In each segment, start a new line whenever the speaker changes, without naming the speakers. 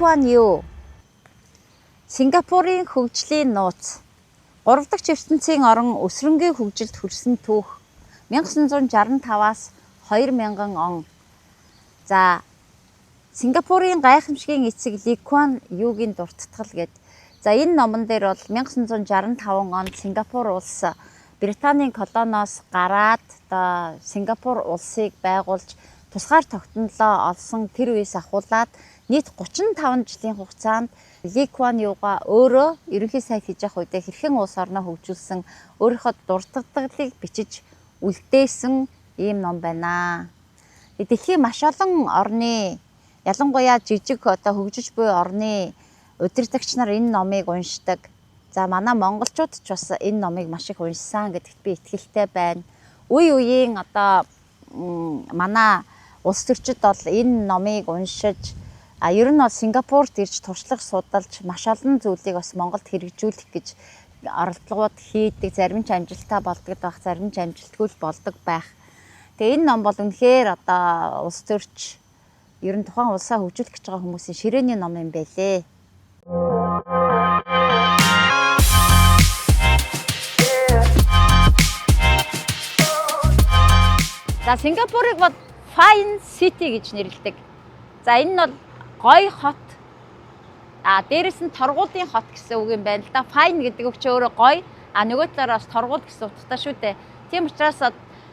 Куан Ю. Сингапурын хөгжлийн нууц. Гурав дахь ертөнцийн орон өсрөнгийн хөгжилд хүрсэн түүх 1965-аас 2000 он. За, Сингапурын гайхамшигын эцэг Ли Куан Югийн дуртатгал гээд. За, энэ номон дээр бол 1965 онд Сингапур улс Британийн колониос гараад одоо Сингапур улсыг байгуулж тусгаар тогтнолоо олсон тэр үеэс ахуулаад нийт 35 жилийн хугацаанд Ли Куан Юга өөрөө ерөнхий сайд хийж явах үедээ хэрхэн улс орноо хөгжүүлсэн өөрийнхөө дуртатгалыг бичиж үлдээсэн ийм ном байна. Дэлхийн маш олон орны, ялангуяа жижиг одоо хөгжиж буй орны удирдагч нар энэ номыг уншдаг. За, манай монголчууд ч бас энэ номыг маш их уншсан гэдэгт би итгэлтэй байна. Үе үеийн одоо манай улс төрчид бол энэ номыг уншиж, а ер нь бол Сингапурт ирж туршлага судалж маш олон зүйлийг бас Монголд хэрэгжүүлэх гэж оролдлогууд хийдэг, зарим ч амжилттай болдог байх, зарим ч амжилтгүй л болдог байх. Тэгээ энэ ном бол үнэхээр одоо улс төрч, ер нь тухайн улсаа хөгжүүлэх гэж байгаа хүмүүсийн ширээний ном юм байлээ. За, Сингапурыг бол Fine City гэж нэрлэдэг. За, энэ нь бол гоё хот. А дээрэс нь торгуулийн хот гэсэн үг юм байна л да. Fine гэдэг үг чи өөрөө гоё, а нөгөө талаараа бас торгуул гэсэн утгатай шүү дээ. Тийм учраас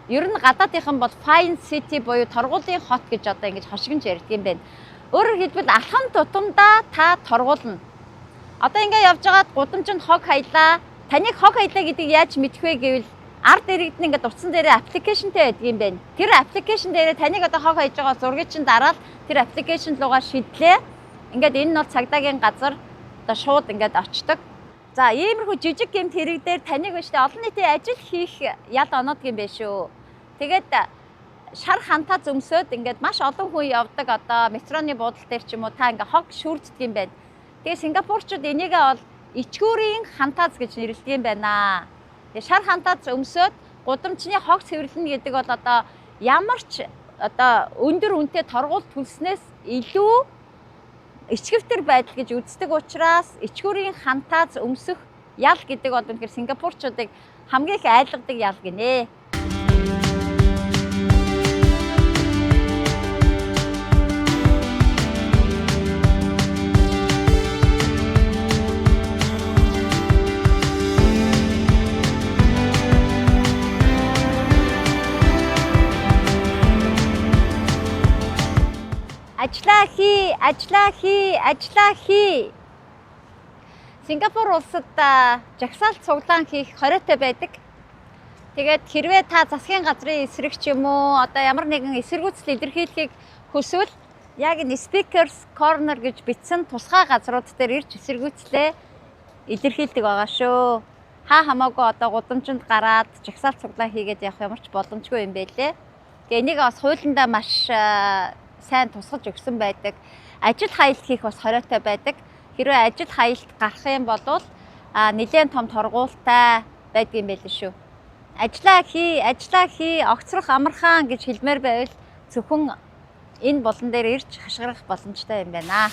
ер нь гадаадынхан бол Fine City буюу торгуулийн хот гэж одоо ингэж хошигнж ярьдаг юм байна. Өөрөөр хэлбэл алхам тутамдаа та торгуулна. Одоо ингэ явж байгаад гудамжинд хог хаялаа. Таныг хог хаялаа гэдгийг яаж мэдэх вэ гэвэл ард иргэд нь ингээд утсан дээрээ application тэй байдаг юм байна. Тэр application дээрээ таныг одоо хог хаяж байгаа зургийг чинь дараад тэр application руугаа шидлээ. Ингээд энэ нь бол цагдаагийн газар одоо шууд ингээд очдог. За, иймэрхүү жижиг гэмт хэрэг дээр таныг биш олон нийтийн ажил хийх ял оноод юм байна шүү. Тэгээд шар хантаа зөмсөөд ингээд маш олон хүн явдаг одоо метроны буудал дээр ч юм уу та ингээд хог шүүрддэг юм байна. Тэгээ сингапурчууд энийгээ бол ичгүүрийн хантааз гэж нэрлэдэг юм байна. Тэгээ шар хантааз өмсөөд гудамжны хог цэвэрлэнэ гэдэг бол одоо ямар ч одоо өндөр үнэтэй торгуул төлснөөс илүү ичгэвтер байдал гэж үздэг учраас ичгүүрийн хантааз өмсөх ял гэдэг бол үнэхээр сингапурчуудыг хамгийн их айлгадаг ял гинэ. Ажлаа хий, ажлаа хий, ажлаа хий. Сингапур улсад жагсаалт цуглаан хийх хориотой байдаг. Тэгээд хэрвээ та засгийн газрын эсрэг ч юм уу одоо ямар нэгэн эсэргүүцэл илэрхийлэхийг хүсвэл яг энэ Speakers Corner гэж бичсэн тусгай газрууд дээр ирж эсэргүүцлээ илэрхийлдэг байгаа шүү. Хаа хамаагүй одоо гудамжинд гараад жагсаалт цуглаан хийгээд явах ямар ч боломжгүй юм байлээ. Тэгээ энийг бас хуулиндаа маш сайн тусгаж өгсөн байдаг. Ажил хаялт хийх бас хориотой байдаг. Хэрвээ ажил хаялт гарах юм бол нэлээн том торгуултай байдаг юм байл шүү. Ажлаа хий, ажлаа хий, огцрох амархан гэж хэлмээр байвал зөвхөн энэ булан дээр ирж хашгирах боломжтой юм байна.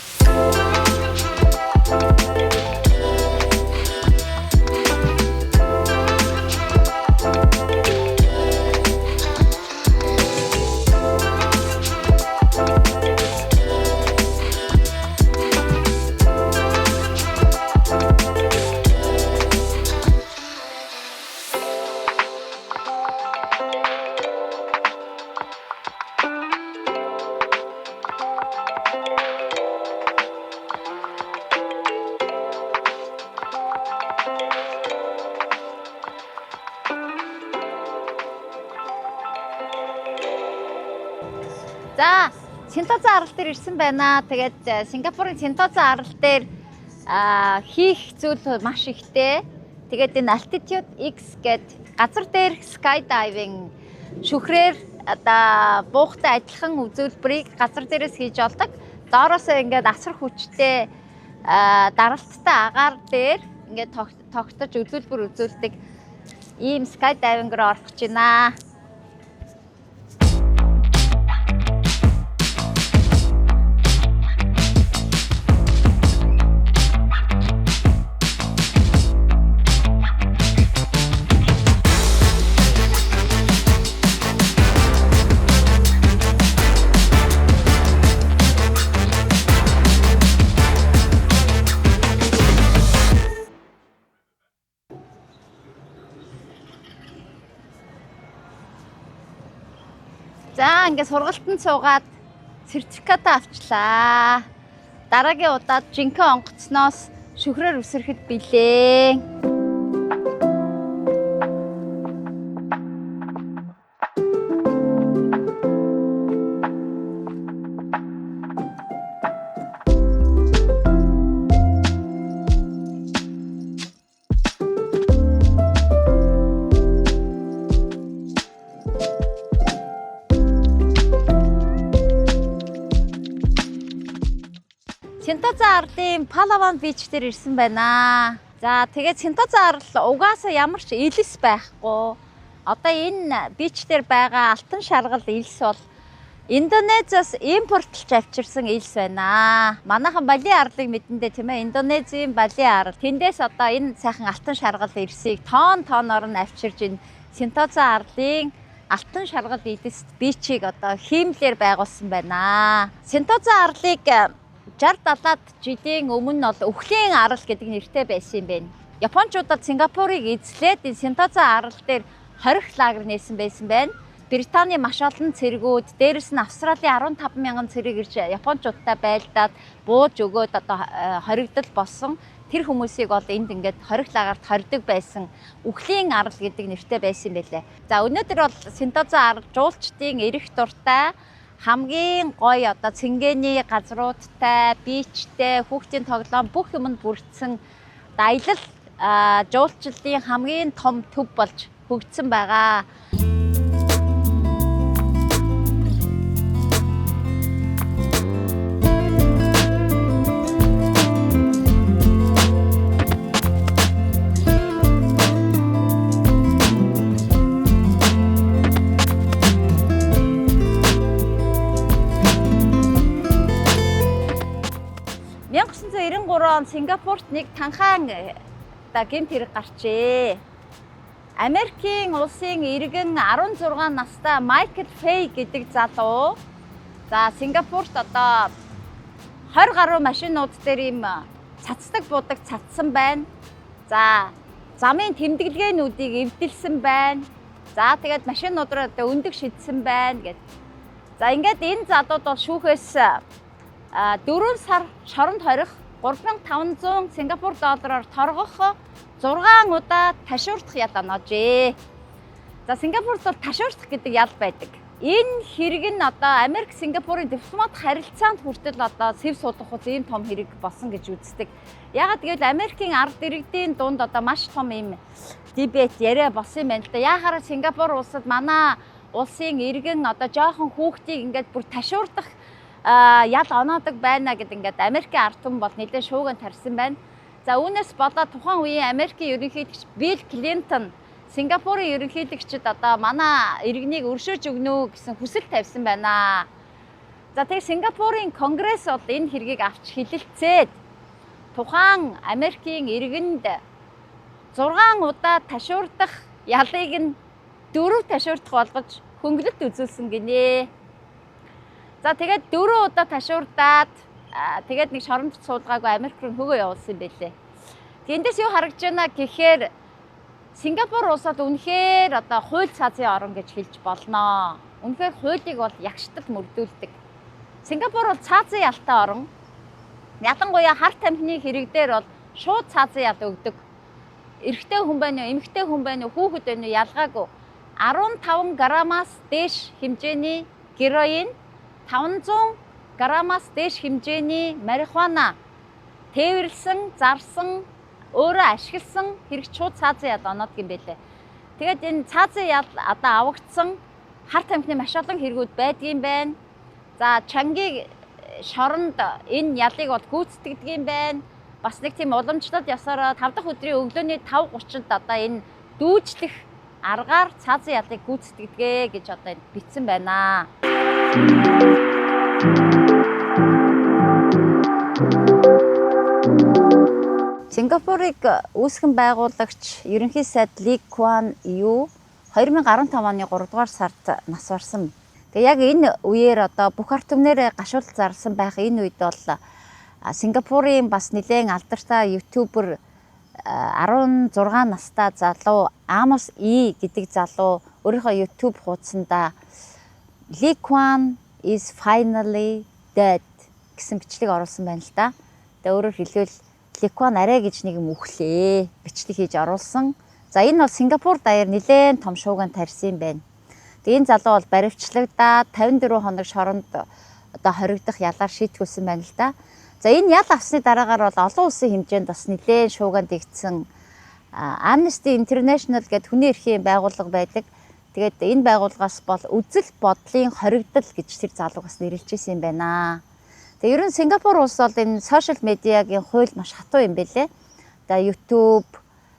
За, Сентоза арал дээр ирсэн байна. Тэгээд Сингапурын Сентоза арал дээр хийх зүйл маш ихтэй. Тэгээд энэ Altitude X гээд газар дээр skydiving шүхрээр одоо буухтай адилхан үзүүлбэрийг газар дээрээс хийж олдог. Доороосоо ингээд асар хүчтэй даралттай агаар дээр ингээд тогтож үзүүлбэр үзүүлдэг ийм skydiving руу орох гэж байна. За, ингээд сургалтанд суугаад сертификатаа авчлаа. Дараагийн удаад жинхэнэ онгоцноос шүхрээр үсрэхэд билээ. Сентоза арлын Палаван beach дээр ирсэн байна. За, тэгээд Сентоза арал угаасаа ямар ч элс байхгүй. Одоо энэ beach дээр байгаа алтан шаргал элс бол Индонезиас импортлж авчирсан элс байна. Манайхан Бали арлыг мэдэндээ, тийм ээ, Индонезийн Бали арал. Тэндээс одоо энэ сайхан алтан шаргал элсийг тон тоноор нь авчирж энэ Сентоза арлын алтан шаргал элст beach ийг одоо хиймлээр байгуулсан байна. Сентоза арлыг 60 70-аад жилийн өмнө бол Үхлийн арал гэдэг нэртэй байсан юм байна. Японочууд бол Сингапурыг эзлээд энэ Сентоза арал дээр хорих лагер нээсэн байсан байна. Британий маш олон цэргүүд, дээрэс нь Австралийн 15 мянган цэрэг ирж Японочуудтай байлдаад бууж өгөөд одоо хоригдол болсон. Тэр хүмүүсийг бол энд ингээд хорих лагерт хордог байсан. Үхлийн арал гэдэг нэртэй байсан юм байлээ. За, өнөөдөр бол Сентоза арал жуулчдын эрэх дуртай хамгийн гоё одоо цэнгэний газруудтай, beach тэй, хүүхдийн тоглоом бүх юмд бүрдсэн аялал жуулчлалын хамгийн том төв болж хөгжсөн байгаа. Он Сингапурт нэг танхаан одоо гэмт хэрэг гарчээ. Америкийн улсын иргэн 16 настай Майкл Фей гэдэг залуу за Сингапурт одоо 20 гаруй машинууд дээр ийм цацдаг будаг цацсан байна. За, замын тэмдэглэгээнүүдийг эвдэлсэн байна. За, тэгээд машинууд руу одоо өндөг шидсэн байна гэд. За, ингээд энэ залууд бол шүүхээс 4 сар шоронд хорих, 3500 Сингапур доллараар торгох, 6 удаа ташуурдах ял оноожээ. За, Сингапурт бол ташуурдах гэдэг ял байдаг. Энэ хэрэг нь одоо Америк Сингапурын дипломат харилцаанд хүртэл одоо сэв суулгах ийм том хэрэг болсон гэж үздэг. Яагаад гэвэл Америкийн ард иргэдийн дунд одоо маш том ийм debate яриа болсон юм байна л да. Яахаараа Сингапур улсад манай улсын иргэн одоо жоохон хүүхдийг ингээд бүр ташуурдах ял оноодог байна гэдэг ингээд Америкийн ард түмэн бол нэлээд шууган тарьсан байна. За, үүнээс болоод тухайн үеийн Америкийн ерөнхийлөгч Билл Клинтон Сингапурын ерөнхийлөгчд одоо манай иргэнийг өршөөж өгнө гэсэн хүсэл тавьсан байна. За, тэгээ Сингапурын Конгресс бол энэ хэргийг авч хэлэлцээд тухайн Америкийн иргэнд 6 удаа ташуурдах ялыг нь 4 ташуурдах болгож хөнгөлөлт үзүүлсэн гинэ. За, тэгээд 4 удаа ташуурдаад тэгээд нэг шоронд суулгаагүй Америк руу хөгөө явуулсан юм байлээ. Эндээс юу харагдж байна гэхээр Сингапур улсад үнэхээр одоо хууль цаазын орон гэж хэлж болно. Үнэхээр хуулийг бол ягштал мөрдүүлдэг. Сингапур бол цаазын ялтай орон. Ялангуяа хар тамхины хэрэг дээр бол шууд цаазын ял өгдөг. Эрэгтэй хүн байна уу, эмэгтэй хүн байна уу, хүүхэд байна уу ялгаагүй 15 граммаас дээш хэмжээний героин, 500 граммаас дээш хэмжээний марихуана тээвэрлсэн, зарсан, өөрөө ашигласан хэрэг шууд цаазын ял оноод юм байлээ. Тэгээд энэ цаазын ял одоо авагдсан хар тамхины маш олон хэрэгүүд байдгийн байна. За, чангийг шоронд энэ ялыг бол гүйцэтгэдэг юм байна. Бас нэг тийм уламжлалт ёсороо 5 дахь өдрийн өглөөний 5:30-нд одоо энэ дүүжлэх аргаар цаазын ялыг гүйцэтгэдэг гэж одоо энэ бичсэн байна. Сингапурыг үүсгэн байгуулагч ерөнхий сайд Ли Куан Ю 2015 оны 3 дугаар сард нас барсан. Тэгээ яг энэ үеэр одоо бүх ард түмнээр гашуулт зарласан байх энэ үед бол Сингапурын бас нэлээд алдартай YouTuber 16 настай залуу Амос И гэдэг залуу өөрийнхөө YouTube хуудсандаа Lee Kuan is finally dead гэсэн бичлэг оруулсан байна л да. Тэгээ өөрөөр хэлбэл Ли Куан арай гэж нэг юм үхлээ. Бичлэг хийж оруулсан. За энэ бол Сингапур даяар нэлээд том шууган тарьсан юм байна. Тэгээ энэ залуу бол баривчлагдаад 54 хоног шоронд одоо хоригдох ялаар шийтгүүлсэн байна л да. За энэ ял авсны дараагаар бол олон улсын хэмжээнд бас нэлээд шууган дэгдсэн. Amnesty International гэдэг хүний эрхийн байгууллага байдаг. Тэгээд энэ байгууллагаас бол үзэл бодлын хоригдол гэж тэр залууг бас нэрлэж ирсэн юм байна. Тэгээ ер нь Сингапур улс бол энэ social media гийн хууль маш хатуу юм бэлээ. Одоо YouTube,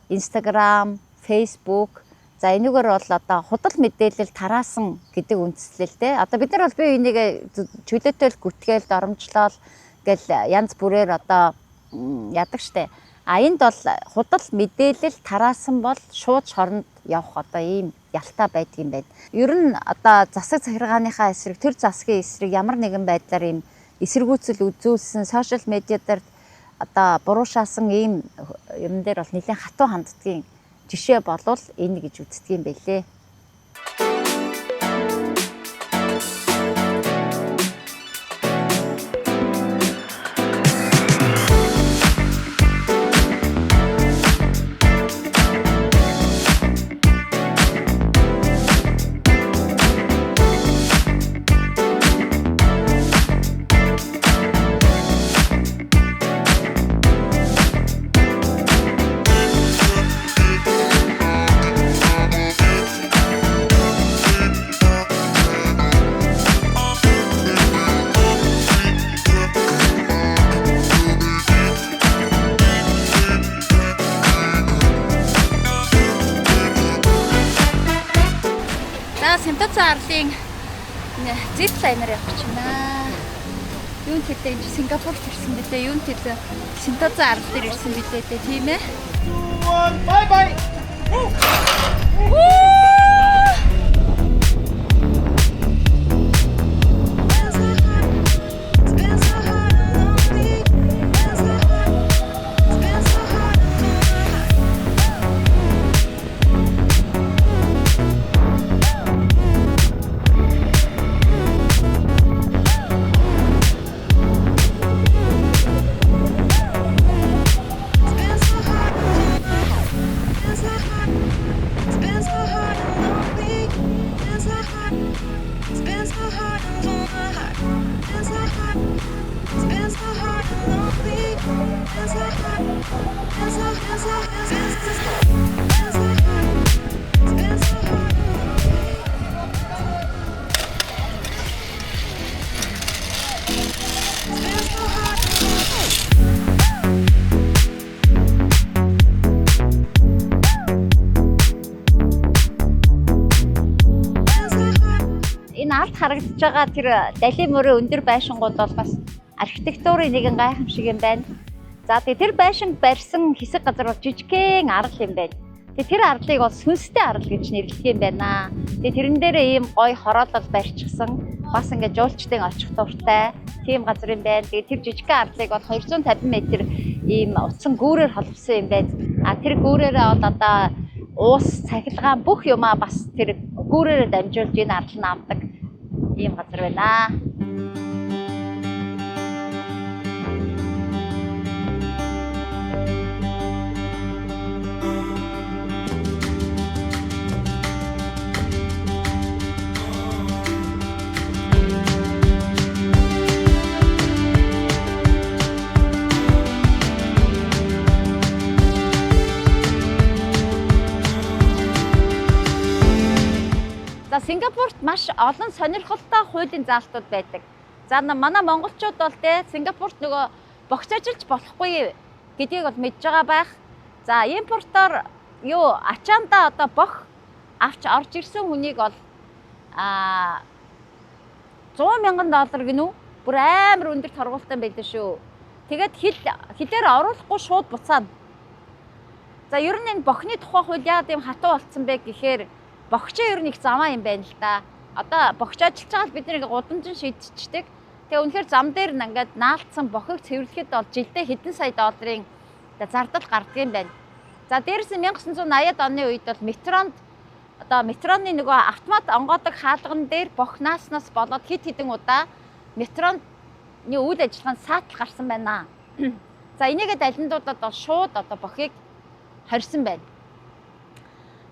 Instagram, Facebook за энэгээр бол одоо худал мэдээлэл тараасан гэдэг үндслэлтэй. Одоо бид нар бол бие биенийг чөлөөтэй л гүтгээл доромжлол гэл янз бүрээр одоо яадаг штэ. А энд бол худал мэдээлэл тараасан бол шууд шоронд явах одоо ийм ялтай байдаг юм байна. Ер нь одоо засаг захиргааныхаа эсрэг, төр засгийн эсрэг ямар нэгэн байдлаар ийм эсэргүүцэл үзүүлсэн social media дээр одоо буруу шаасан ийм юм дээр бол нэлээд хатуу ханддгийн жишээ болвол энэ гэж үздэг юм байлээ. За Сентоса арлын zip liner явах гэж байна. Юун төлөө энэ Сингапурт ирсэн бэлээ? Юун төлөө Сентоса арал дээр ирсэн бэлээ дээ, тийм ээ?
Bye bye.
Woo!
It's been so hard and lonely. Been so hard. It's been so hard and lonely. It's been so hard and lonely. Been so hard. It's been so hard and lonely. Been so hard. It's been so hard and lonely. Been so hard. It's been so hard and lonely. Been so hard. Been so, been so, been so, been so hard. It's been so hard and lonely. It's been so hard and lonely. Been so hard.
Энэ ард харагдаж байгаа тэр далийн мөрөө өндөр байшингууд бол бас архитектурын нэгэн гайхамшиг юм байна. За тэгээ тэр байшинг барьсан хэсэг газар бол жижигхэн арал юм байна. Тэгээ тэр арлыг бол сүнстэй арал гэж нэрлэдэг юм байна. Тэгээ тэрэн дээр ийм гоё хороолол барьчихсан. Бас ингээд жуулчдын очих дуртай тийм газар юм байна. Тэгээ тэр жижигхэн арлыг бол 250 м ийм утсан гүүрээр холбосон юм байна. А тэр гүүрээрээ бол одоо уус цахилгаан бүх юмаа бас тэр гүүрээрээ дамжуулж энэ арал нь авдаг ийм газар байна. За Сингапурт маш олон сонирхолтой хуулийн заалтууд байдаг. За манай монголчууд бол те Сингапурт нөгөө богц ажиллаж болохгүй гэдгийг бол мэдж байгаа байх. За импортоор юу ачаандаа одоо бох авч орж ирсэн хүнийг бол 100 мянган доллар гинүү бүр амар өндөр торгуултай байлаа шүү. Тэгээд хилээр оруулахгүй шууд буцаана. За ер нь энэ бохны тухай хууль яагаад ийм хатуу болцсон бэ гэхээр бохчоо ер нь их замаа юм байна л да. Одоо бохч ажиллаж байгаа л бид нэг гудамжин шийдчихдэг. Тэгээ үнэхээр зам дээр нь ингээд наалтсан бохыг цэвэрлэхэд бол жилдээ хэдэн сая долларын зардал гардаг юм байна. За дээрээс нь 1980-ад оны үед бол метронд Одоо метроны нөгөө автомат онгойдог хаалган дээр бохь нааснаас болоод хэд хэдэн удаа метроны үйл ажиллагаанд саатал гарсан байна. За, энийгээ далиндуудад бол шууд одоо бохийг хорьсон байна.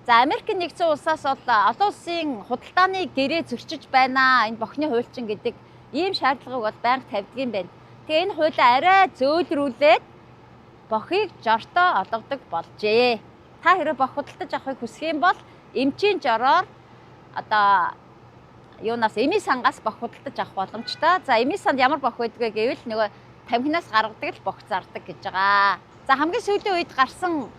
За, Америк нэгдсэн улсаас бол олон улсын худалдааны гэрээ зөрчиж байна. Энэ бохины хуульчин гэдэг ийм шаардлагыг бол байнга тавьдаг юм байна. Тэгээ энэ хуулиа арай зөөлрүүлээд бохийг жортой олгодог болжээ. Та хэрэв бох худалдаж авахыг хүсэх юм бол эмчийн жороор одоо юунаас, эмийн сангаас бох худалдаж авах боломжтой. За, эмийн санд ямар бох байдаг вэ гэвэл нөгөө тамхинаас гаргадаг л бох зардаг гэж байгаа. За, хамгийн сүүлийн үед гарсан,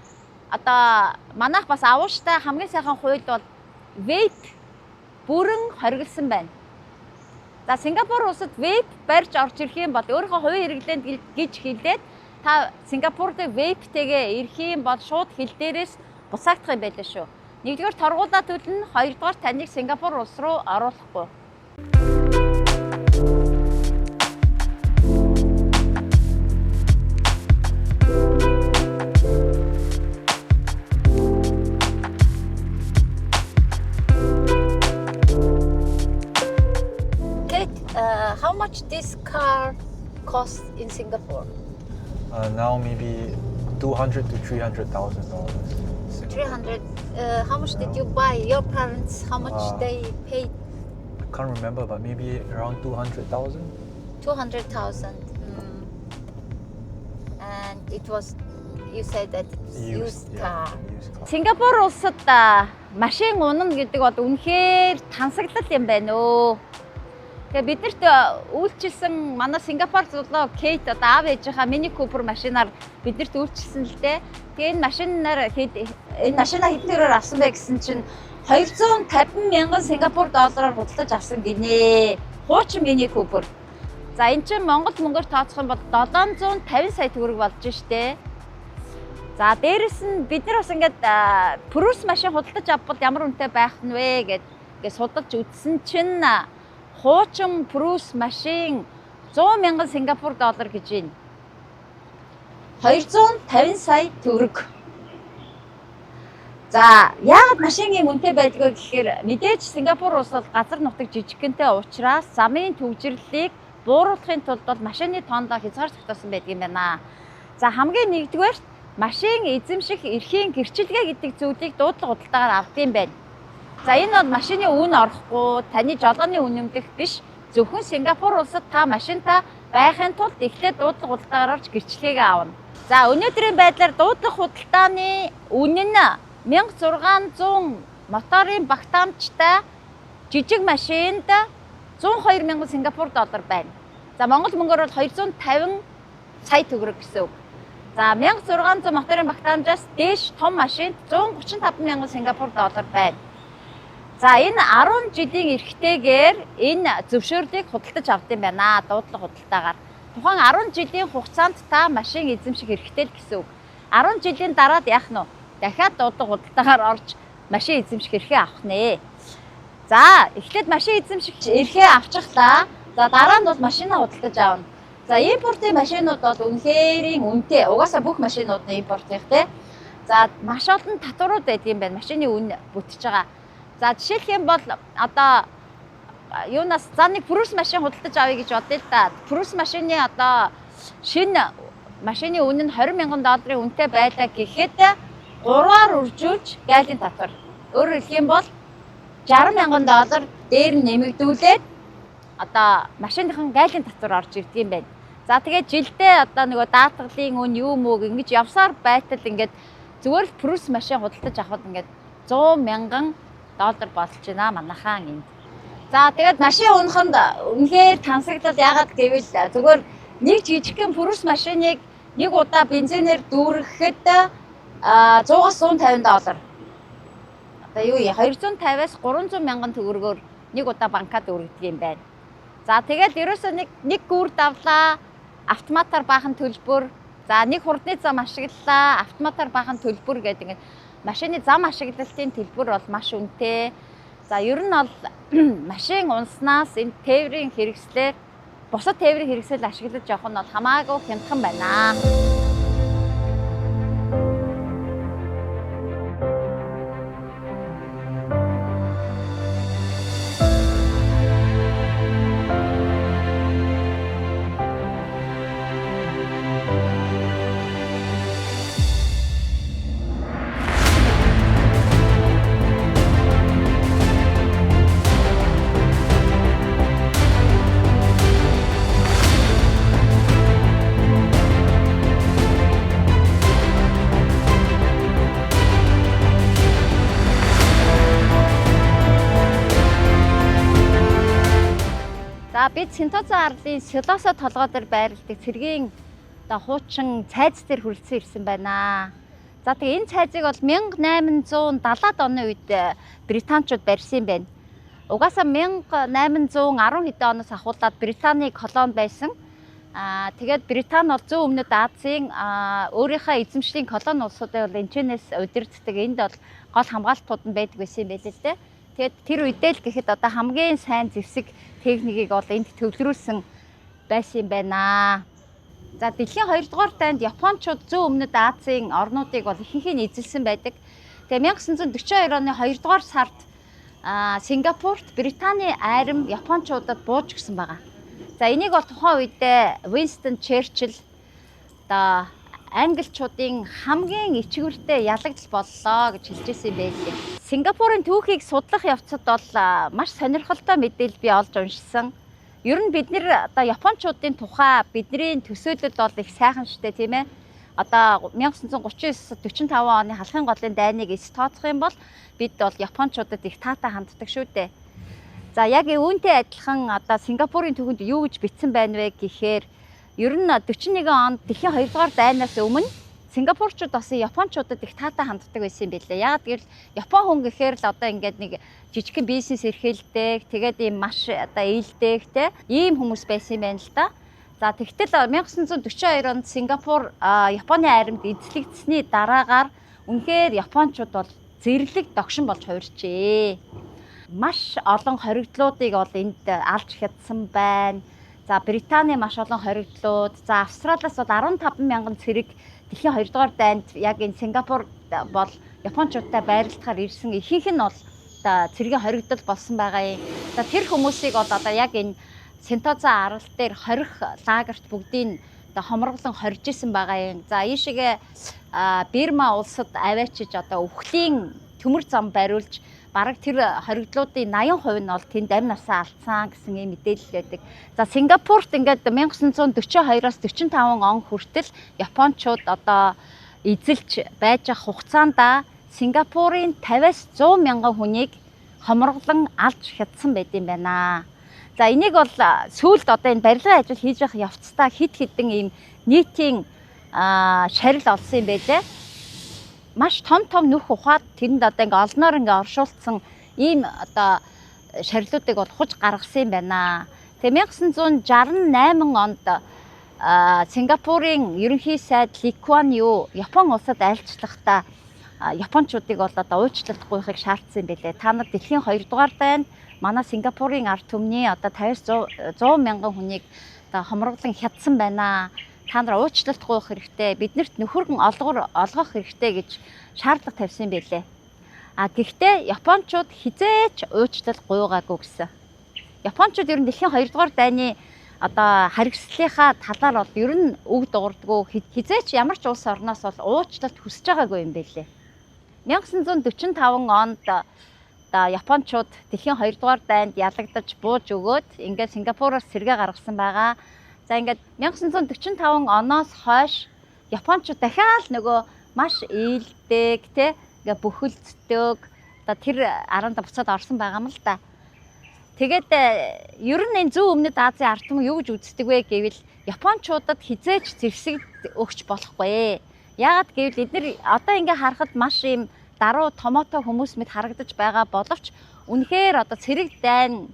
одоо манайх бас авууштай хамгийн сайхан хууль бол vape бүрэн хориглосон байна. За, Сингапур улсад vape барьж орж ирэх юм бол, өөрийнхөө хувийн хэрэглээнд гэж хэлээд та Сингапур дээр vape тэйгээ ирэх юм бол шууд хил дээрээс буцаагдах юм байлаа шүү. Нэгдүгээр торгуулаа төлнө, хоёрдугаар таныг Сингапур улс руу оруулахгүй. Kate, how much this car cost in Singapore?
Now maybe $200,000 to $300,000.
300. How much did you buy? Your parents, how much they paid?
I can't remember, but maybe around 200,000.
200,000. And it was, you said that it's used
Yeah,
car.
used car.
Сингапур улсад машин унана гэдэг бол үнэхээр тансаглал юм байна өө. Тэгээ биднэрт үйлчилсэн манай Сингапур зулаа Кейт одоо аав ээжийнхаа Mini Cooper машинаар биднэрт үйлчилсэн л дээ. Тэгээ энэ машинаар хэд, энэ машина хэдэн төгрөгөөр авсан бэ гэсэн чинь 250 мянган Сингапур доллараар худалдаж авсан гинэ. Хуучин Mini Cooper. За, энэ чинь Монгол мөнгөөр тооцох юм бол 750 сая төгрөг болж штэ. За, дээрэс нь бид нар бас ингээд Prius машин худалдаж авбал ямар үнэтэй байх нь вэ гэд ингээд судалж үзсэн чинь хуучин Prius машин 100 мянган Сингапур доллар гэж байна. 250 сая төгрөг. За, яагаад машин ийм үнэтэй байдаг вэ гэхээр мэдээж Сингапур улс бол газар нутаг жижигхэнтэй учраас замын түгжрэрлийг бууруулахын тулд бол машины тоондоо хязгаар тогтоосон байдаг юм байна. За, хамгийн нэгдүгээрт машин эзэмших эрхийн гэрчилгээ гэдэг зүйлийг дуудлага худалдаагаар авдаг юм байна. За, энэ бол машины үн орохгүй, таны жолооны үн нэмдэх биш. Зөвхөн Сингапур улсад та машинта байхын тулд эхлээд дуудлага худалдаагаар орж гэрчилгээгээ авна. За, өнөөдрийн байдлаар дуудлага худалдааны үн нь 1600 моторын багтаамжтай жижиг машинд 102 мянган Сингапур доллар байна. За, Монгол мөнгөөр бол 250 сая төгрөг гэсэн үг. За, 1600 моторын багтаамжаас дээш том машинд 135 мянган Сингапур доллар байна. За, энэ 10 жилийн эрхтэйгээр энэ зөвшөөрлийг худалдаж авдаг юм байна дуудлага худалдаагаар. Тухайн 10 жилийн хугацаанд та машин эзэмших эрхтэй л гэсэн үг. 10 жилийн дараа яах нь вэ? Дахиад дуудлага худалдаагаар орж машин эзэмших эрхээ авах нэ. За, эхлээд машин эзэмших эрхээ авчихлаа. За, дараа нь бол машинаа худалдаж авна. За, импортын машинууд бол үнэхээрийн үнэтэй. Угаасаа бүх машинууд нь импортын те. За, маш олон татварууд байдаг юм байна. Машины үн бүтэж байгаа. За, жишээлх юм бол одоо юунаас, за, нэг Prius машин худалдаж авъя гэж бодъё л да. Prius машины одоо шинэ машины үнэ нь 20 мянган долларын үнэтэй байлаа гэхэд 3-аар үржүүлж гаалийн татвар. Өөрөөр хэлэх юм бол 60 мянган доллар дээр нь нэмэгдүүлээд одоо машиныхан гаалийн татвар орж ирдэг юм байна. За, тэгээд жилдээ одоо нөгөө даатгалын үн юу мөөг ингэж явсаар байтал ингээд зүгээр л Prius машин худалдаж авахад ингээд 100 мянган доллар болж байна манайхаан энд. За, тэгээд машин унаханд үнэхээр тансаглал, яагаад гэвэл зүгээр нэг жижигхэн Prius машиныг нэг удаа бензинээр дүүрэхэд 100-аас 150 доллар. Одоо юу юм, 250-аас 300 мянган төгрөгөөр нэг удаа банкад дүүргэдэг юм байна. За, тэгэл ерөөсөө нэг гүр давлаа, автоматар баахан төлбөр, за, нэг хурдны зам ашиглалаа, автоматар баахан төлбөр гэдэг ингээд машины зам ашиглалтын төлбөр бол маш үнэтэй. За, ер нь бол машин унснаас энэ тээврийн хэрэгслээр, бусад тээврийн хэрэгсэл ашиглаж явах нь бол хамаагүй хямдхан байна. За, бид Сентоза арлын Селосо толгой дээр байрладаг цэргийн одоо хуучин цайз дээр хүрэлцэн ирсэн байна. За, тэгээ энэ цайзыг бол 1870-ад оны үед британчууд барьсан юм байна. Угаасаа 1810 хэдэн оноос ахуулаад Британий колони байсан. Тэгээд Британи бол зүүн өмнөд Азийн өөрийнхөө эзэмшлийн колони улсуудыг бол энэчнээс удирддаг. Энд бол гол хамгаалтууд нь байдаг байсан юм байл л дээ. Тэгээд тэр үедээ л гэхэд одоо хамгийн сайн зэвсэг техникийг бол энд төвлөрүүлсэн байсан юм байна. За, дэлхийн 2 дугаар дайнд Япончууд зүүн өмнөд Азийн орнуудыг бол ихэнх нь эзэлсэн байдаг. Тэгээ 1942 оны 2 дугаар сард Сингапурт Британий айрам Япончуудад бууж өгсөн байгаа. За, энийг бол тухайн үедээ Winston Churchill одоо англичуудын хамгийн ичгүүртэй ялагдал боллоо гэж хэлж ирсэн юм байлээ. Сингапурын түүхийг судлах явцад бол маш сонирхолтой мэдээлэл би олж уншсан. Ер нь бид нэр одоо Япончуудын тухай бидний төсөөлөл бол их сайхан штэ, тийм ээ. Одоо 1939 45 оны халахын голын дайныг эс тооцох юм бол бид бол Япончуудад их таатай ханддаг шүү дээ. За, яг үүнтэй адилхан одоо Сингапурын түүхэнд юу гэж бичсэн байна вэ гэхээр ер нь 41 онд дэлхийн 2 дугаар дайнаас өмнө Сингапурчууд бас Япончуудад их таатай ханддаг байсан юм билээ. Яагаад гэвэл Япон хүн гэхээр л одоо ингээд нэг жижигхэн бизнес эрхэлдэг, тэгээд ийм маш одоо ээлдэг те ийм хүмүүс байсан юм байна л да. За, тэгтэл 1942 онд Сингапур Японы айрамд эзлэгдсэний дараагаар үнэхээр Япончууд бол зэрлэг догшин болж хувирчээ. Маш олон хоригдлуудыг бол энд алж хядсан байна. За, Британий маш олон хоригдлууд, за, Австралиас бол 15 мянган цэрэг дэлхийн 2 дугаар дайнд яг энэ Сингапур бол Япончуудтай байрлахаар ирсэн ихэнх нь бол одоо цэргийн хоригдол болсон байгаа юм. За, тэр хүмүүсийг бол одоо яг энэ Сентоза арал дээр хорих лагерт бүгдийг одоо хомроглон хорж исэн байгаа юм. За, ийшээгээ Бирма улсад аваачиж одоо үхлийн төмөр зам бариулж бараг тэр хоригдлуудын 80% нь бол тэнд амь насаа алдсан гэсэн ийм мэдээлэл байдаг. За, Сингапурт ингээд 1942-оос 45 он хүртэл Япончууд одоо эзэлж байж байгаа хугацаанд Сингапурын 50-аас 100 мянган хүнийг хомроглон алж хядсан байт юм байна. За, энийг бол сүүлд одоо энэ барилгын ажил хийж явах явцдаа хэд хэдэн ийм нийтийн шарил олсон юм байлээ. Маш том том нүх ухаад тэрэнд одоо ингээ олноор ингээ оршуулсан ийм одоо шарилуудыг бол хуж гаргасан юм байна. Тэгээ 1968 онд Сингапурын ерөнхий сайд Ли Куан Ю Япон улсад айлчлахдаа Япончуудыг бол одоо уучлалт гуйхыг шаардсан юм билээ. Та нар дэлхийн 2 дугаар дайнд манай Сингапурын ард түмний одоо 50-аас 100 мянган хүнийг одоо хомроглон хядсан байна. Та нар уучлалт гуйх хэрэгтэй. Биднэрт нөхөргөн олгор олгох хэрэгтэй гэж шаардлага тавьсан юм билээ. А гэхдээ Япончууд хизээч уучлалт гуйгаагүй гэсэн. Япончууд ер нь дэлхийн 2 дугаар дайны одоо харгислалынхаа талаар бол ер нь үг дуурдггүй, хизээч ямар ч улс орноос бол уучлалт хүсэж байгаагүй юм билээ. 1945 онд одоо Япончууд дэлхийн 2 дугаар дайнд ялагдаж бууж өгөөд ингээд Сингапуроос сэргээ гаргасан байгаа. За, ингээд 1945 оноос хойш Япончууд дахиад нөгөө маш ээлдэг те ингээ бөхөлддөг одоо тэр аранда буцаад орсон байгаа юм л да. Тэгээд ер нь энэ зүүн өмнөд Азийн ард түмэн юу гэж үздэг вэ гэвэл Япончуудад хизээч зэвсэг өгч болохгүй. Яагаад гэвэл эдгээр одоо ингээ харахад маш ийм даруй томото хүмүүс мэт харагдаж байгаа боловч үнэхээр одоо цэрэг дайны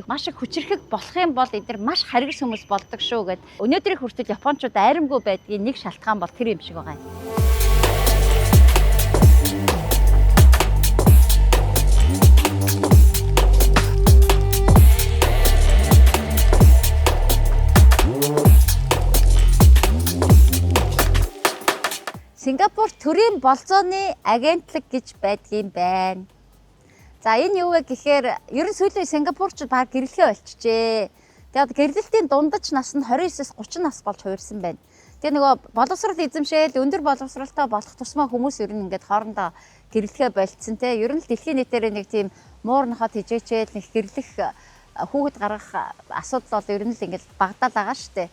маш их хүчирхэг болох юм бол эдгээр маш харгас хүмүүс болдог шүү гэд өнөөдрийн хүртэл Япончууд айрамгүй байдгийн нэг шалтгаан бол тэр юм шиг байгаа юм. Сингапур төрийн болзооны агентлаг гэж байдгийн байна. За, энэ юу вэ гэхээр ер нь сүүлийн Сингапурчууд баг гэрлэхээ болчихжээ. Тэгээд гэрлэлтийн дундаж нас нь 29-с 30 нас болж хувирсан байна. Тэгээ нөгөө боловсрол эзэмшээл өндөр боловсролтой болох тусмаа хүмүүс ер нь ингээд хоорондоо гэрлэхээ болцсон те. Ер нь л дэлхийн нийтээр нэг тийм муур нохоо тижээчээл нэг гэрлэх хүүхэд гаргах асуудал бол ер нь л ингээд багадал байгаа штэ.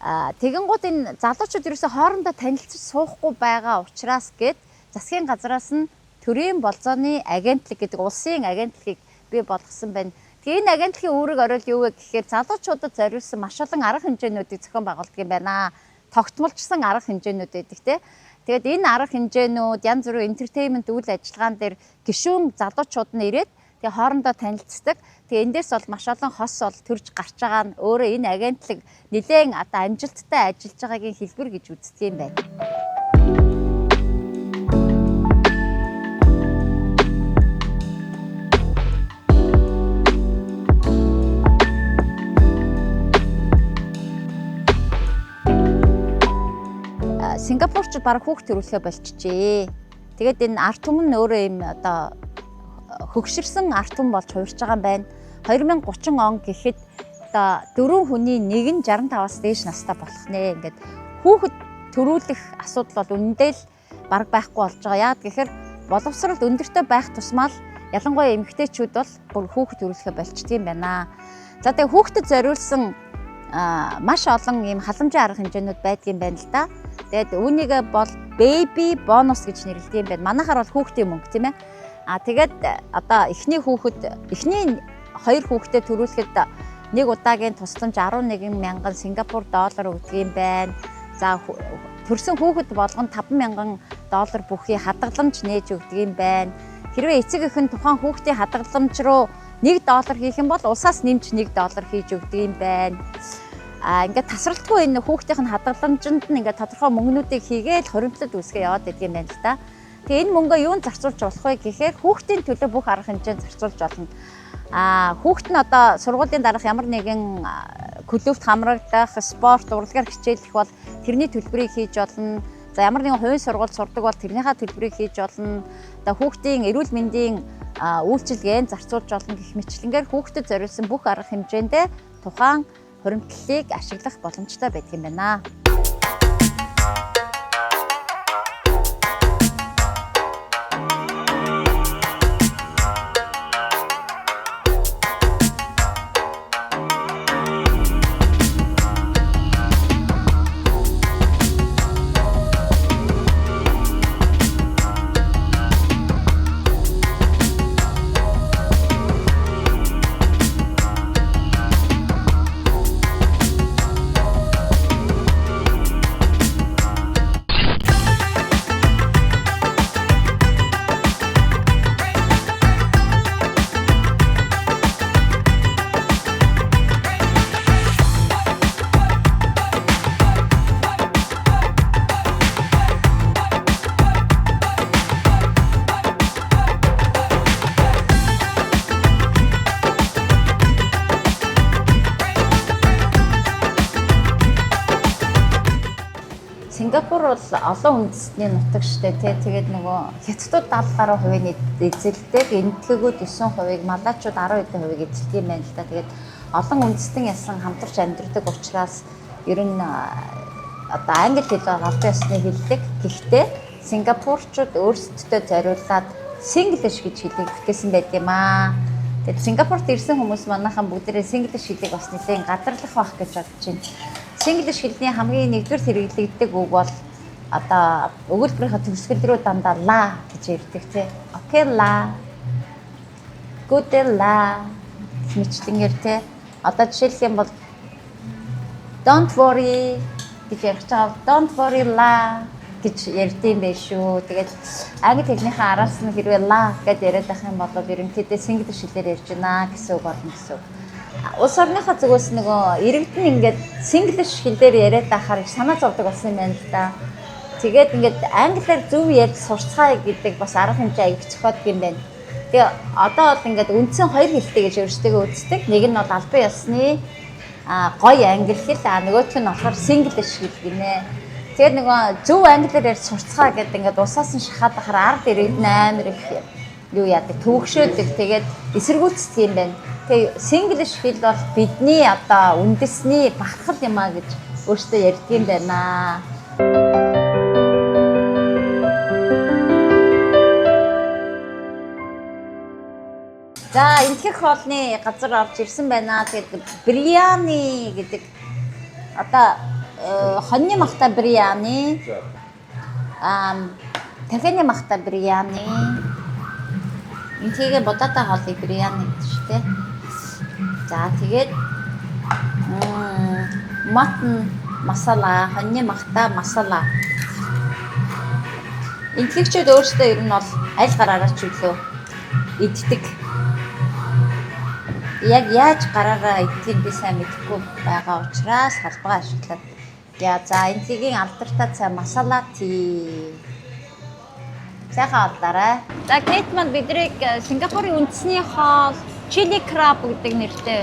Тэгэнгүүт энэ залуучууд ерөөсөө хоорондоо танилцаж суухгүй байгаа учраас гээд засгийн газраас нь төрийн болзооны агентлаг гэдэг улсын агентлагийг бий болгосон байна. Тэгээ энэ агентлагийн үүрэг орол юу вэ гэхээр залуучуудад зориулсан маш олон арга хэмжээнүүдийг зохион байгуулдаг юм байна. Тогтмолжсон арга хэмжээнүүд байдаг те. Тэгээд энэ арга хэмжээнүүд янз бүрийн entertainment үйл ажиллагаан дээр гишүүн залуучууд нь ирээд тэгээ хоорондоо танилцдаг. Тэгээ эндээс бол маш олон хос бол төрж гарч байгаа нь өөрөө энэ агентлаг нэлээд одоо амжилттай ажиллаж байгаагийн хэлбэр гэж үздэг юм байна. Сингапурчууд бараг хүүхд төрүүлэхээ болчихжээ. Тэгээд энэ ард түмэн нь өөрөө юм одоо хөгшөрсөн ард түмэн болж хувирч байгаа юм байна. 2030 он гэхэд одоо дөрвөн хүний нэг нь 65-аас дээш настай болох нэ. Ингээд хүүхэд төрүүлэх асуудал бол үнэндээ л бараг байхгүй болж байгаа. Яагаад гэхээр боловсрол өндөртэй байх тусмаа л ялангуяа эмэгтэйчүүд бол бүр хүүхэд төрүүлэхээ болчдөг юм байна. За тэгээ хүүхдэд зориулсан маш олон ийм халамжийн арга хэмжээнүүд байдаг юм байна л да. Тэгээд үүнийгээ бол baby bonus гэж нэрлэдэг юм байна. Манайхаар бол хүүхдийн мөнгө тийм ээ. А тэгээд одоо эхний хүүхэд эхний хоёр хүүхдэд төрүүлэхэд нэг удаагийн тусламж 11 мянган Сингапур доллар өгдөг юм байна. За төрсэн хүүхэд болгон 5 мянган доллар бүхий хадгаламж нээж өгдөг юм байна. Хэрвээ эцэг эх нь тухайн хүүхдийн хадгаламж руу 1 доллар хийх юм бол улсаас нэмж 1 доллар хийж өгдөг юм байна. А ингээд тасралтгүй энэ хүүхдийн хадгаламжинд нь ингээд тодорхой мөнгнүүдийг хийгээл хоримтлал үүсгээ яваад байдаг юм байна л да. Тэгээ энэ мөнгөө юунд зарцуулж болох вэ гэхээр хүүхдийн төлөө бүх арга хэмжээнд зарцуулж болно. А хүүхд нь одоо сургуулийн дараах ямар нэгэн клубт хамрагдах, спорт, урлагаар хичээлэх бол тэрний төлбөрийг хийж болно. За ямар нэгэн хувийн сургуульд сурдаг бол тэрнийхээ төлбөрийг хийж болно. Одоо хүүхдийн эрүүл мэндийн үйлчилгээнд зарцуулж болно гэх мэтчилэнгээр хүүхдэд зориулсан бүх арга хэмжээндээ тухайн хуримтлалыг ашиглах боломжтой байдаг юм байна. Сингапур бол олон үндэстний нутаг штэ тий. Тэгээд нөгөө хятадууд 70 гаруй хувийг эзэлдэг, энэтхэгүүд 9%-ийг, малайчууд 10 хэдэн хувийг эзэлдэг юм байна л да. Тэгээд олон үндэстэн ясан хамтарч амьдардаг учраас ер нь одоо англи хэл бол албан ёсны хэллэг. Гэхдээ сингапурчууд өөрсдөдөө зориулаад Singlish гэж хэлийг бүтээсэн байт юм аа. Тэгээд Сингапурт ирсэн хүмүүс манайхан бүгдээрээ Singlish хэлийг бас нэлээд гадарлах байх гэж бодож байна. Singlish хэлний хамгийн нэгдүгээр хэрэглэгддэг үг бол одоо өгүүлбэрийнхээ төгсгөл рүү дандаа lah гэж ярьдаг тий. Okay lah. Good lah мэтчилэнгээр тий. Одоо жишээлх юм бол don't worry гэж ярих чагаа don't worry lah гэж ярьд юм байх шүү. Тэгээд англи хэлнийхээ араас нь хэрвээ lah гэд яриад байх юм бол ерөнхийдөө Singlish хэлээр ярьж байна гэсэн үг болно гэсэн үг. Улс орныхоо зүгээс нөгөө иргэд нь ингээд Singlish хэл дээр яриад байхаар санаа зовдөг болсон юм байна л да. Тэгээд ингээд англиар зөв ярьж сурцгаая гэдэг бас арга хэмжээ аяг зохиодог юм байна. Тэгээ одоо бол ингээд үндсэн хоёр хэлтэй гэж өөрсдөө үздэг. Нэг нь бол албан ёсны гоё англи хэл, нөгөөх нь болохоор Singlish хэл гинэ. Тэгээд нөгөө зөв англиар ярьж сурцгаа гэдэг ингээд улсаас нь шахаад байхаар ард иргэд нь амар их юу яадаг, төвөгшөөдөг. Тэгээд эсэргүүцдэг юм байна. Тэгээ Singlish хэл бол бидний одоо үндэсний бахархал юм а гэж өөрсдөө ярьдаг юм байна. За энэтхэг хоолны газар орж ирсэн байна. Тэгээд бирьяни гэдэг одоо хоньны махтай бирьяни, тархины махтай бирьяни, энэтхэгийн будаатай хоолыг бирьяни гэдэг шүү дээ. За, тэгээд mutton masala, хоньны махтай masala. Энэтхэгчүүд өөрсдөө ер нь бол аль гараараа ч үлээ иддэг. Яг яаж гараараа иддгийг би сайн мэдэхгүй байгаа учраас халбагаа ашиглаад. Яа, за, Энэтхэгийн алдартай цай masala tea. Сайхан хооллоорой. За, Кейт маань биднийг Сингапурын үндэсний хоол chili crab гэдэг нэртэй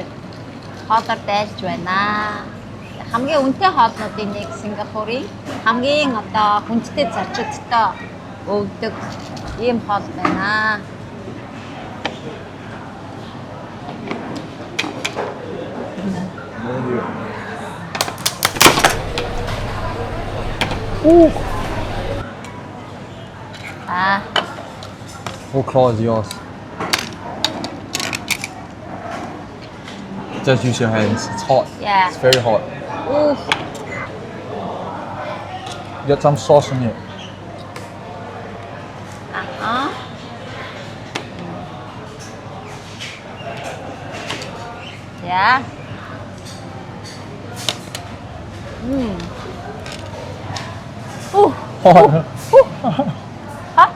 хоолоор дайлж байна. Хамгийн үнэтэй хоолнуудын нэг, Сингапурын хамгийн одоо хүндтэй зочидтой өгдөг ийм хоол байна.
Thank you.
Аа,
What claw is yours? Just use your hands. It's hot.
Yeah.
It's very hot.
Ooh.
Get some sauce on it.
Аа. Yeah. Ooh,
Hot.
Hot?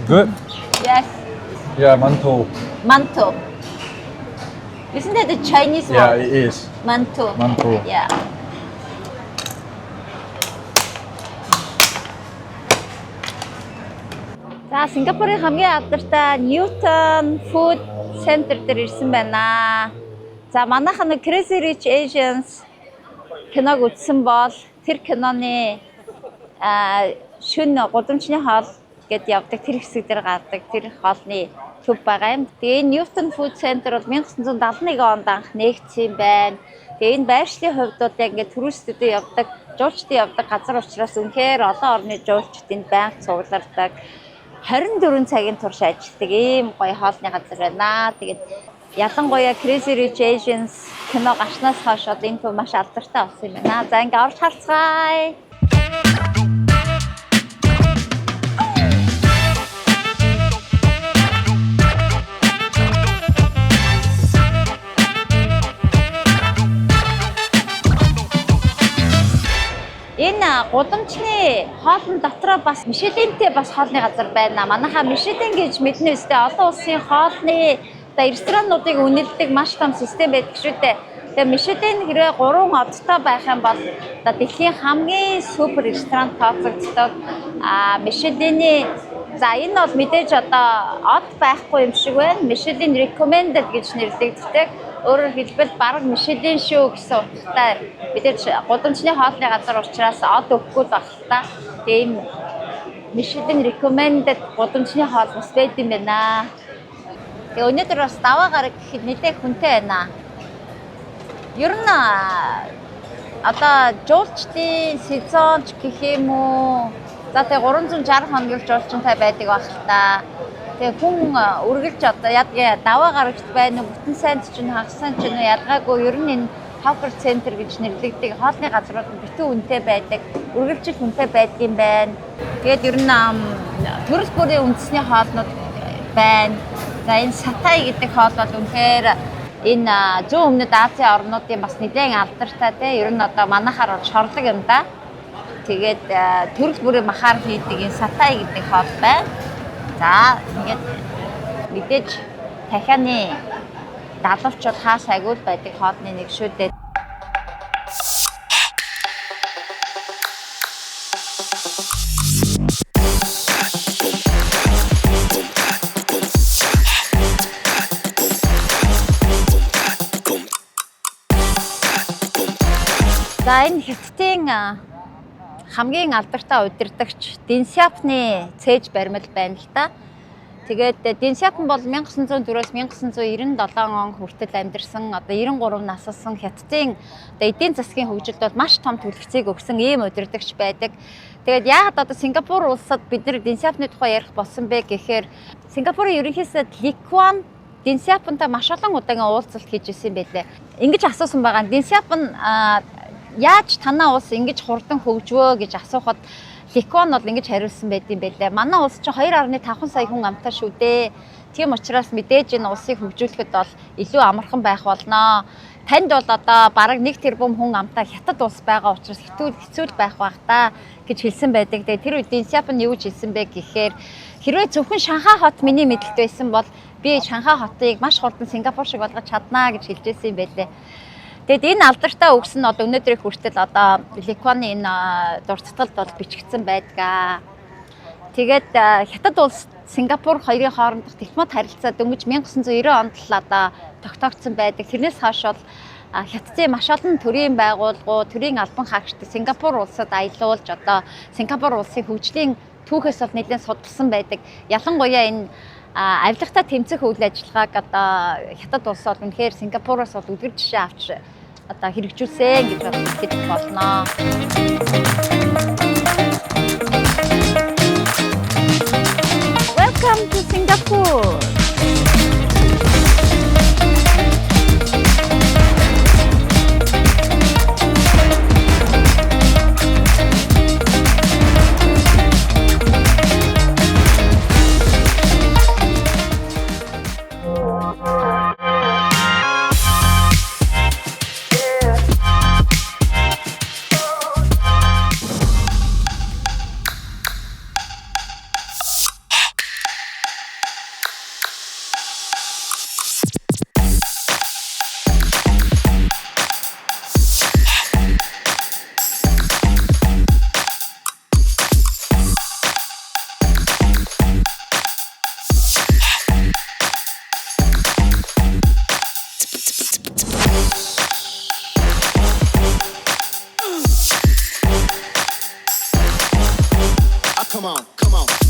Good.
Yes.
Yeah, mantou.
Mantou. Isn't that the Chinese
Yeah,
word?
it is.
Mantou.
Mantou.
Yeah. За, Сингапурын хамгийн алдартай Newton Food Center дээр ирсэн байна. За, манайхан нэг Crazy Rich Asians киног үзсэн бол тэр киноны шөнө гудамжны хоол гээд явдаг тэр хэсэг дээр гардаг тэр хоолны төв байгаа юм. Тэгээ энэ Newton Food Center бол 1971 онд анх нээгдсэн юм байна. Тэгээ энэ байршлын хувьд бол яг ингээд туристүүдийн явдаг, жуулчдын явдаг газар учраас үнэхээр олон орны жуулчид энд байнга цуглардаг. 24 цагийн турш ажилладаг ийм гоё хоолны газар байна. Тэгээд ялангуяа Crazy Rich Asians кино гарснаас хойш одоо энэ төв маш алдартай болсон юм байна. За, ингээд орж харцгаая. Энэ гудамжны хоолн дотроо бас Мишелентэй бас хоолны газар байна. Манайхаа Мишелен гэж мэднэ үстэй, олон улсын хоолны одоо ресторануудыг үнэлдэг маш том систем байдаг шүү дээ. Тэгээ Мишелен хэрвээ 3 одтой байх юм бол одоо дэлхийн хамгийн супер ресторан тооцогддог. А Мишелений, за, энэ бол мэдээж одоо од байхгүй юм шиг байна. Michelin recommended гэж нэрлэгддэг. Өөрөөр хэлбэл бараг Michelin шүү гэсэн утгатай. Мэдээж гудамжны хоолны газар учраас од өгөхгүй л байх л та. Тэгээ ийм Michelin recommended гудамжны хоол бас байд юм байна. Тэгээ өнөөдөр бас даваа гараг гэхэд нэлээд хүнтэй байна. Ер нь одоо жуулчдын сезон ч гэх юм уу. За, тэгээ 360 хоногийн жуулчинтай байдаг байх л та. Тэгээ хүн үргэлж одоо ядгаа даваа гарагт байна уу, бүтэн сайнд ч нь, хагас сайн ч нь ялгаагүй ер нь энэ hawker center гэж нэрлэгдэг хоолны газрууд нь битүү үнэтэй байдаг. Үргэлжил хүнтэй байдаг юм байна. Тэгээд ер нь төрөл бүрийн үндэсний хоолнууд байна. За, энэ сатай гэдэг хоол бол үнэхээр энэ зүүн өмнөд Азийн орнуудын бас нэлээд алдартай, те. Ер нь одоо манайхаар бол шорлог юм да. Тэгээд төрөл бүрийн махаар хийдэг энэ сатай гэдэг хоол байна. За, ингээд мэдээж тахианы далавчууд хаа сайгүй л байдаг хоолны нэг шүү дээ. За, энэ Хятадын хамгийн алдартай удирдагч Дэн Сяопины цээж баримл байна л да. Тэгээд Дэн Сяопин бол 1904-өөс 1997 он хүртэл амьдарсан, одоо 93 насласан Хятадын одоо эдийн засгийн хөгжилд бол маш том түлхцийг өгсөн ийм удирдагч байдаг. Тэгээд яагаад одоо Сингапур улсад бид нар Дэн Сяопины тухай ярих болсон бэ гэхээр Сингапурын ерөнхий сайд Ли Куан Дэн Сяопинтай маш олон удаагийн уулзалт хийж ирсэн байлээ. Ингэж асуусан байгаа. Дэн Сяопин яаж танаа улс ингэж хурдан хөгжвөө гэж асуухад Ли Куан бол ингэж хариулсан байт юм байлээ. Манай улс чинь 2.5 сая хүн амтай шүү дээ. Тийм учраас мэдээж энэ улсыг хөгжүүлэхэд бол илүү амархан байх болно. Танд бол одоо бараг 1 тэрбум хүн амтай хятад улс байгаа учраас хэцүү хэцүү л байх байх та гэж хэлсэн байдаг. Тэгээ тэр үед Дэн Сяопин юу гэж хэлсэн бэ гэхээр хэрвээ зөвхөн Шанхай хот миний мэдэлд байсан бол би Шанхай хотыг маш хурдан Сингапур шиг болгож чаднаа гэж хэлж байсан юм байлээ. Тэгэд энэ алдартай үгс нь бол өнөөдрийг хүртэл одоо Ли Куаны энэ дурсгалд бол бичигдсэн байдаг. Тэгээд Хятад улс Сингапур хоёрын хоорондох дипломат харилцаа дөнгөж 1990 онд л одоо тогтоогдсон байдаг. Тэрнээс хойш бол Хятадын маш олон төрийн байгууллагууд, төрийн албан хаагчид Сингапур улсад аялуулж одоо Сингапур улсын хөгжлийн түүхээс бол нэлээд судалсан байдаг. Ялангуяа энэ авилгатай тэмцэх үйл ажиллагааг одоо Хятад улс бол үнэхээр Сингапуроос бол үлгэр жишээ авч одоо хэрэгжүүлсэн гэж бол хэлэх болно. Welcome to Singapore.
Come on, come on.